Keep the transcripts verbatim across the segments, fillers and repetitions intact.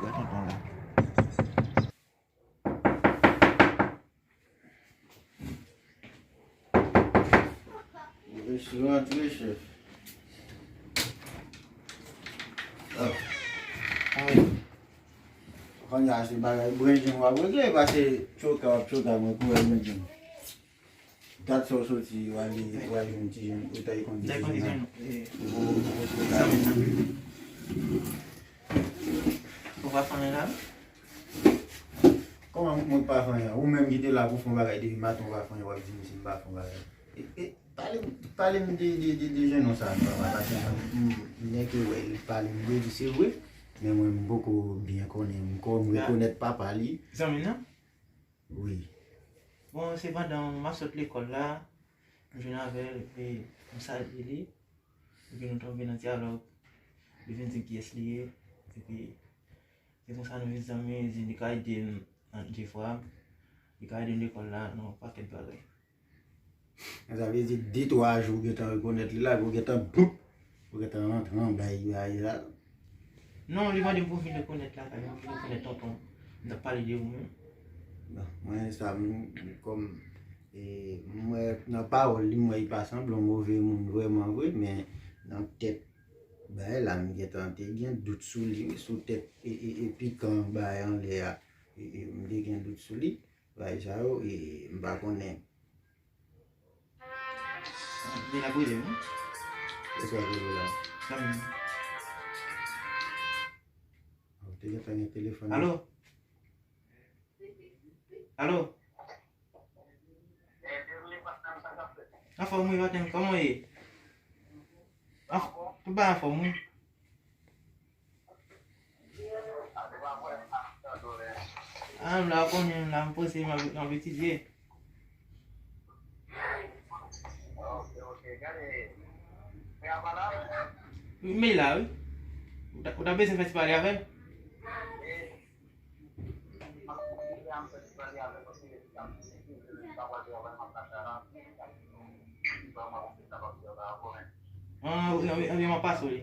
Wè tonton la. Resi rantre, chèf. Ah. Kounye a se bagay brenjen w ap regle, pase tchoka w ap tchoka mwen kouri brenjen. Dat sa w soti, w ale, w al jwenn ti jèn, ou ta konn ti jèn nan. Ou, ou, ou, ou ta. Ou pa fanyen la? Kòman mwen pa fanyen? Ou menm ki te la pou fè yon bagay depi maten, ou pa fanyen, w ap di m si m pa fè yon bagay. E, e, pale, pale m de, de, de, de jèn sa, papa, paske m, m, m enke wè, li pale m de li, se vre, men mwen, m poko byen konnen, m ko, m rekonèt papa li. Zanmi nan? Wi. Bon, se pandan m ap sot lekòl la, m jwenn avè l, epi m salye li, epi nou tonbe nan dyalòg, li vin di m kiyès li ye, epi se konsa nou vin zanmi, li di li ka ede m nan defwa, li ka ede m lekòl la, nan yon pakèt bagay. Sa vle di de twa jou ou gentan rekonèt li la, epi ou gentan, boup, ou gentan rantre anba li la. Non, li mande m pou vin rekonèt lakay mwen, vin rekonèt tonton. M t ap pale de ou menm. Bon, mwen sa, m, kòm, e, m wè nan pawòl li, m wè li pa sanble yon move moun vrèman vre, men nan tèt bagay la, m gentan te gen dout sou li, wi, sou tèt, e, e, e pikan bagay anlè a, e, e, m te gen dout sou li. Bagay sa yo, e, m pa konnen. Li la brele, wi. Kisa w ap rele la? Zanmi m. Ou te gentan gen telefòn. Alo? Alo? Anfòm wi, maten, kòman w ye? Anf-, tout bagay anfòm wi. Ah, m la konnen, m la m poze, m ap, m ap etidye. M la wi. Ou ta, ou ta bezwen fè ti pale avè l? Ah, wi, wi, wi, m ap pase w li.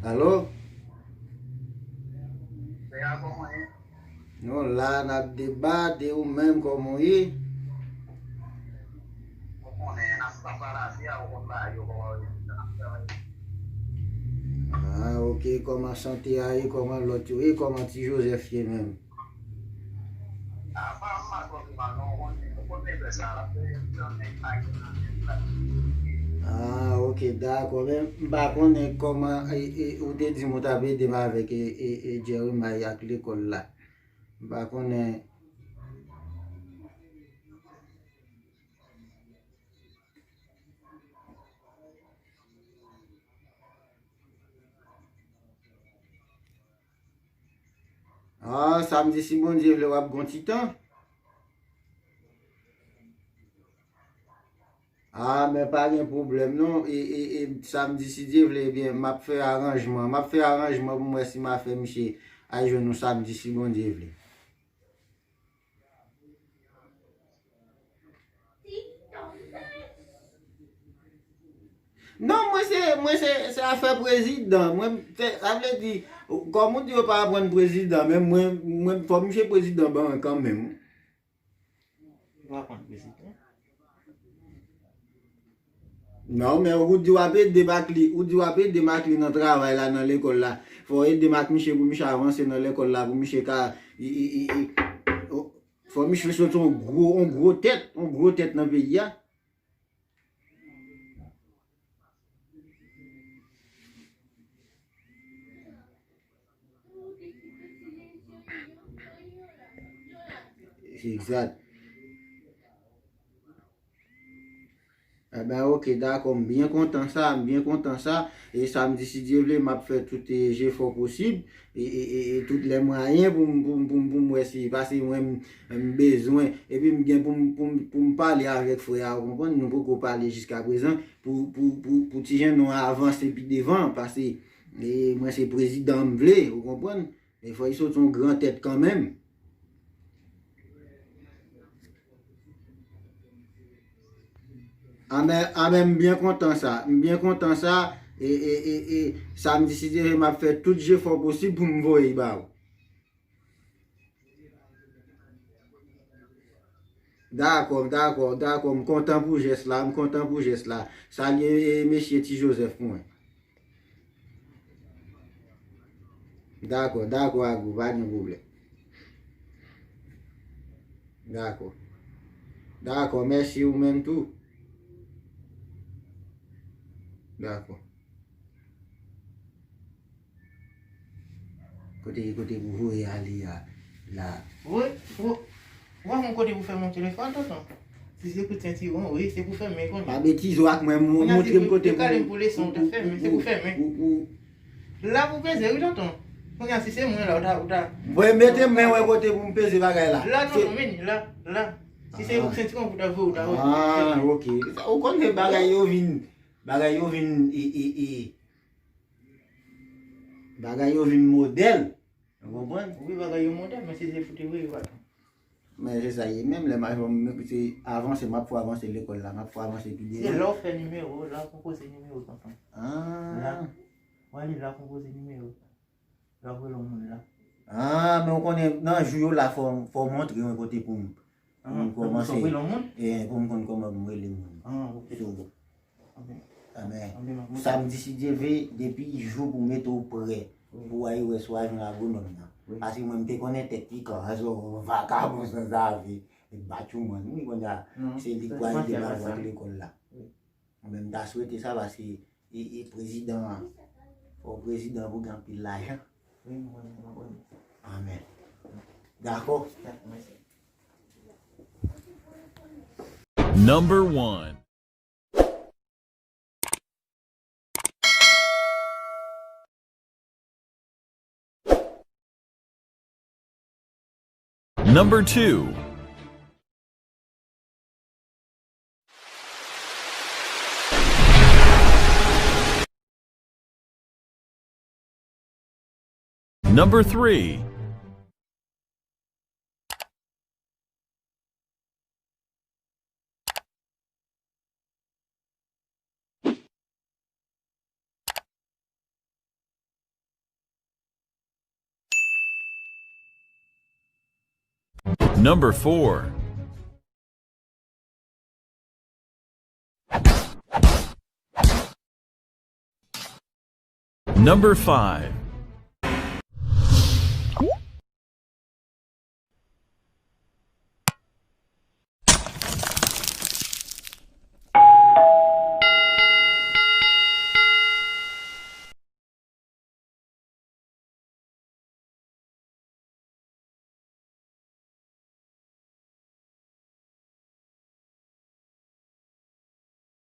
Alo? Non, la n ap deba de ou menm kòman w ye. Ah, ok, kòman sante a ye, kòman lòt yo ye, kòman ti Joseph ye menm? Ah, ok, dakò. Men m pa konnen kòman, e, e, ou te di m ou t ap ede m avèk, e, e, e, Jeremiah ak lekòl la. M pa konnen. Ah, samdi, si Bondye vle, w ap gon ti tan. Ah, men pa gen pwoblèm, non. E, e, e, samdi, si Dye vle, ebyen, m ap fè aranjman. M ap fè aranjman pou m wè si m a fè misye al jwenn nou samdi, si Bondye vle. Non, mwen se, mwen se, se afè prezidan. Mwen fè, sa vle di, kòm ou di yo pa aprann prezidan, men mwen, mwen, fò misye prezidan ban mwen kanmenm. Yo aprann prezidan. Non, men ou di w ap ede Mackley, ou di w ap ede Mackley nan travay la, nan lekòl la. Fò w ede m ak misye pou misye avanse nan lekòl la, pou misye ka, i, i, i, i, o, fò misye soti yon gwo, yon gwo tèt, yon gwo tèt nan peyi a. Egzat. Enben, ok, dakò, m byen kontan sa, m byen kontan sa. E samdi, si Dye vle, m ap fè tout, e, jefò posib, e, e, e, e tout lè mwayen pou m, pou m, pou m, pou m wè si, paske mwen, m, m bezwen, epi m gen pou m, pou m, pou m pale avèk frè a, ou konprann, nou poko pale jiskaprezan, pou, pou, pou, pou ti jèn nou an avanse pi devan, paske, e, mwen se prezidan m vle, ou konprann. Defwa, li sot yon gran tèt kanmenm. Amè, amè, m byen kontan sa. M byen kontan sa. E, e, e, e, samdi, si Dye vle, m ap fè tout jefò posib pou m voye l ba ou. Dakò, dakò, dakò. M kontan pou jès la, m kontan pou jès la. Salye, e, mesye Ti Jozèf pou mwen. Dakò, dakò, Agou, pa gen pwoblèm. Dakò. Dakò, mèsi ou menm tou. Dakò. Kote, kote pou voye ale a, la. Wi, wi. Ou pa konn kote pou fèmen yon telefòn, tonton? Si se kout sentiwon, wi, se pou fèmen kounye a. Pa betize w ak mwen, m- Kounye a, montre m kote pou. Kale m pou leson, ou ta fèmen, se pou fèmen. Ou, ou, ou. La pou peze, wi, tonton. Kounye a, si se mwen la, ou ta, ou ta. Mwen mete men wè kote pou m peze bagay la. La, tonton, men, la, la. Si se kout sentiwon pou ta voye, ou ta voye. Ah, ok. Ou konn se bagay yo vin, bagay yo vin, e, e, e. Bagay yo vin modèl. Ou konprann? Wi, bagay yo modèl, men si se pou te vre, yo pa tou. Men se sa ye menm, lè m a, se avanse, m ap fè avanse lekòl la, m ap fè avanse pi devan. Se lè w fè nimewo, la w konpoze nimewo, tonton. Ah. La. W ale la w konpoze nimewo. Lè w ap rele yon moun la. Ah, men w konnen, nan jou yo la, fò, fò w montre mwen kote pou m, pou m kòmanse. Pou w rele yon moun? E, pou m konn kòman pou m rele moun. Ah, ok. So, Amèn. Samdi, si Dye vle, depi jou pou mete w prè pou w al wè swa jwenn agwonòm nan. Paske mwen, m te konnen tèt pikan, an, se yon vakabon sanzave, batchouman, wi, kounye a, se li k pral ede m al lekòl la. Mwen, m ta swete sa paske, e, e prezidan an, fò prezidan pou gen anpil lajan. Amèn. Dakò. Number one. Number two. Number three. Number four. Number five.